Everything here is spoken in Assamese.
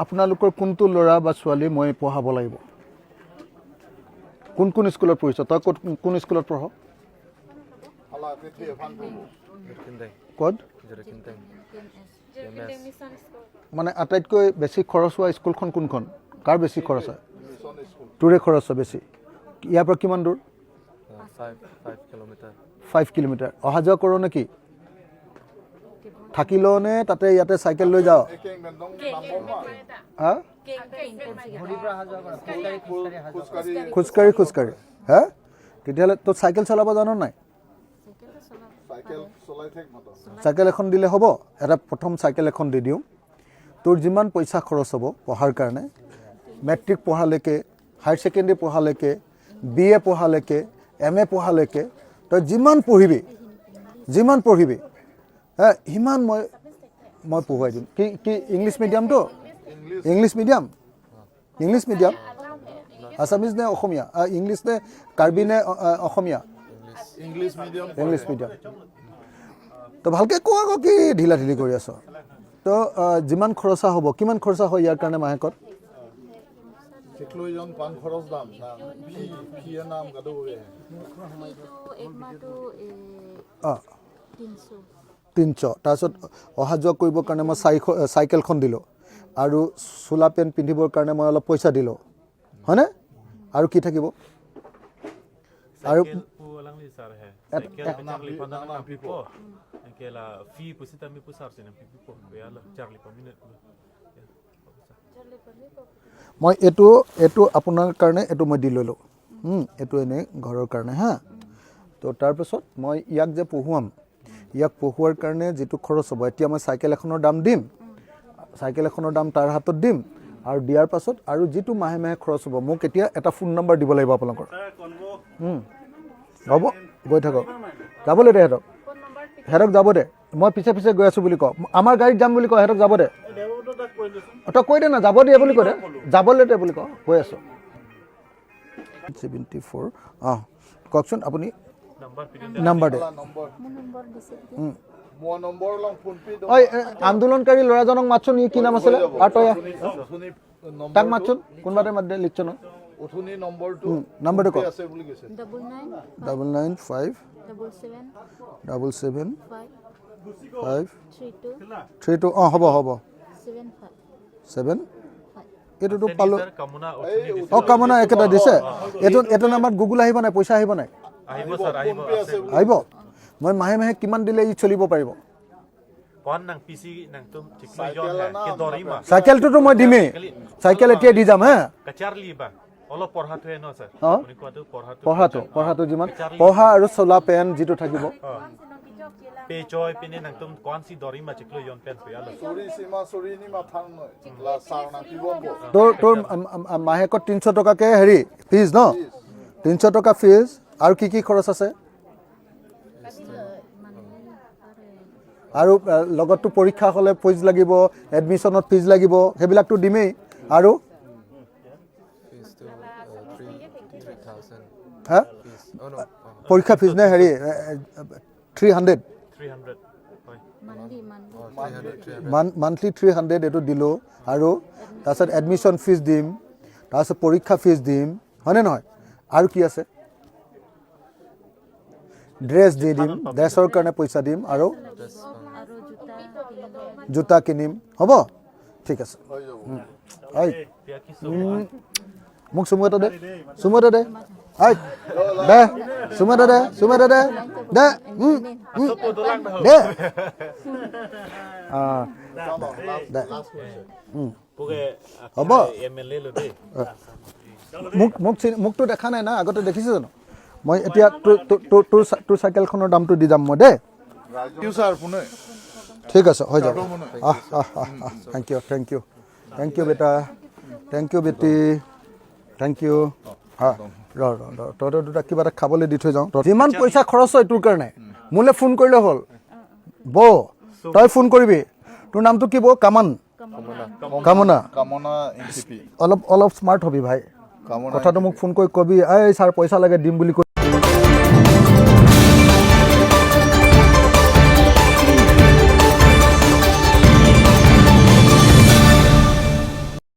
আপোনালোকৰ কোনটো ল'ৰা বা ছোৱালী মই পঢ়াব লাগিব? কোন কোন স্কুলত পঢ়িছ তই? ক'ত, কোন স্কুলত পঢ়? ক'ত? মানে আটাইতকৈ বেছি খৰচ হোৱা স্কুলখন কোনখন? কাৰ বেছি খৰচ হয়? তোৰে খৰচ হয় বেছি। ইয়াৰ পৰা কিমান দূৰ? 5 kilometer. 5 kilometre. অহা যোৱা কৰ নেকি? থাকি লওঁ নে তাতে ইয়াতে চাইকেল লৈ যাওঁ? হা, খোজকাঢ়ি খোজকাঢ়ি। হা, তেতিয়াহ'লে তই চাইকেল চলাব জান নাই? চাইকেল এখন দিলে হ'ব। এটা প্ৰথম চাইকেল এখন দি দিওঁ। তোৰ যিমান পইচা খৰচ হ'ব পঢ়াৰ কাৰণে, matric পঢ়ালৈকে, higher secondary পঢ়ালৈকে, B A পঢ়ালৈকে, M A পঢ়ালৈকে, তই যিমান পঢ়িবি, যিমান পঢ়িবি, হা, সিমান মই পঢ়ুৱাই দিম। কি কি, English মিডিয়ামটো? English medium, English medium, Assamese নে অসমীয়া, ইংলিছ নে কাৰ্বি নে অসমীয়া? English medium. English medium. তো ভালকৈ কোৱা আকৌ, কি ঢিলা ঢিলি কৰি আছ? তো যিমান খৰচা হ'ব, কিমান খৰচা হয় ইয়াৰ কাৰণে মাহেকত? জন পান খৰচ দাম না ফি ফিয়ে নাম গাদো। এক মাহটো অঁ। 300। 300। তাৰপিছত অহা যোৱা কৰিবৰ কাৰণে মই 400, চাইকেলখন দিলোঁ আৰু চোলা পেণ্ট পিন্ধিবৰ কাৰণে মই অলপ পইচা দিলোঁ, হয়নে? আৰু কি থাকিব আৰু? Cycle pu lang li sar he. Cycle pe Charlie pa nang pipo. Ke la fee pu sita mi pu sar sin pipo. Ya la Charlie pa minute. মই এইটো আপোনাৰ কাৰণে এইটো মই দি ল'লোঁ। এইটো এনেই ঘৰৰ কাৰণে। হা, তো তাৰপিছত মই ইয়াক যে পঢ়ুৱাম, ইয়াক পঢ়ুৱাৰ কাৰণে যিটো খৰচ হ'ব, এতিয়া মই চাইকেল এখনৰ দাম দিম, চাইকেল এখনৰ দাম তাৰ হাতত দিম আৰু দিয়াৰ পাছত আৰু যিটো মাহে মাহে খৰচ হ'ব, মোক এতিয়া এটা ফোন নম্বৰ দিব লাগিব আপোনালোকৰ। হ'ব, গৈ থাকক। যাবলৈ দে সিহঁতক, সিহঁতক যাব দে। মই পিছে পিছে গৈ আছোঁ বুলি কওঁ, আমাৰ গাড়ীত যাম বুলি কওঁ। সিহঁতক যাব দে। তই কৈ দে না, যাব দিয়ে বুলি কৈ দে, যাবলৈ দে বুলি কওঁ। গৈ আছোঁ। 74। অঁ, কওকচোন আপুনি। Number pin number দে। নম্বৰ। মোৰ নম্বৰ দিছে। মোৰ নম্বৰ লং ফোন পে। ঐ, আন্দোলনকাৰী ল'ৰাজনক মাতচোন। ই কি নাম আছিলে? আৰু তই আহ। তাক মাতচোন, কোনোবা এটা মাত দে, লিখছ ন। অথনি নম্বৰটো। নম্বৰটো কওক। আছে বুলি কৈছে। 99। 995। 77। 77। 5। 5। 32। 32। অঁ, হ'ব হ'ব। 75। 7। 5। এইটোতো পালোঁ। Sir kamuna othuni dise. অঁ, কামনা একেটা দিছে। এইটো নাম্বাৰত গুগল আহিব নাই? পইচা আহিব নাই? Ahibo sir, ahibo ase. আহিব। মই মাহে মাহে কিমান দিলে ই চলিব পাৰিব? Kwan nang PC nang tum chiklo yon he ke dorima. চাইকেলটোতো মই দিমেই, চাইকেল এতিয়াই দি যাম। হা। Ka Charlie ba. অলপ পঢ়াটোহে ন ছাৰ? অঁ। আপুনি কোৱাটো পঢ়াটো। পঢ়াটো যিমান পঢ়া আৰু চোলা পেণ্ট যিটো থাকিব। পে চয় পিনে নাং তুম কোৱান C দৰিমা চিকলো yon pen pe alo. চৰি চিমা চৰি নি মাথাং নয় লা চাৰ না পিব। তোৰ মাহেকত 300 টকাকৈ হেৰি ফিজ ন? 300 টকা ফিজ। আৰু কি কি খৰচ আছে? আৰু লগততো পৰীক্ষা হ'লে ফিজ লাগিব, এডমিশ্যনত ফিজ লাগিব, সেইবিলাকতো দিমেই। আৰু Fees to 3,000. হা? Fees. Oh no. পৰীক্ষা ফিজ নে হেৰি 300? 300 হয়। Monthly, monthly. Oh, 300, 300. Monthly 300 এইটো দিলোঁ আৰু তাৰপিছত এডমিশ্যন ফিজ দিম, তাৰপিছত পৰীক্ষা ফিজ দিম, হয়নে নহয়? আৰু কি আছে? ড্ৰেছ দি দিম, ড্ৰেছৰ কাৰণে পইচা দিম আৰু আৰু জোতা কিনিব। জোতা কিনিম। হ'ব, ঠিক আছে। হৈ যাব। ঐ। এতিয়া কি? মোক চুমু এটা দে, চুমু এটা দে। ঐ, দে চুমু এটা, দে চুমু এটা, দে দে। দে। অঁ, দে। পোকে। হ'ব। এম এল এ লো দেই। মোক মোকতো দেখা নাই না? আগতে দেখিছে জানো? মই এতিয়া তোৰ চাইকেলখনৰ দামটো দি যাম মই দেই। ছাৰ ফোনে। ঠিক আছে, হৈ যাব। আহ আহ আহ আহ, thank you, thank you, thank you বেটা, thank U বেটি, thank U. হা, ৰ ৰ ৰ, তহঁতৰ দুটা কিবা এটা খাবলৈ দি থৈ যাওঁ। যিমান পইচা খৰচ হয় তোৰ কাৰণে, মোলৈ ফোন কৰিলে হ'ল। বৌ, তই ফোন কৰিবি। তোৰ নামটো কি বৌ? কামান, কামনা। কামনা এন চি পি। অলপ অলপ স্মাৰ্ট হবি ভাই। কামনা। কথাটো মোক ফোন কৰি কবি, এই ছাৰ পইচা লাগে দিম বুলি কৈ।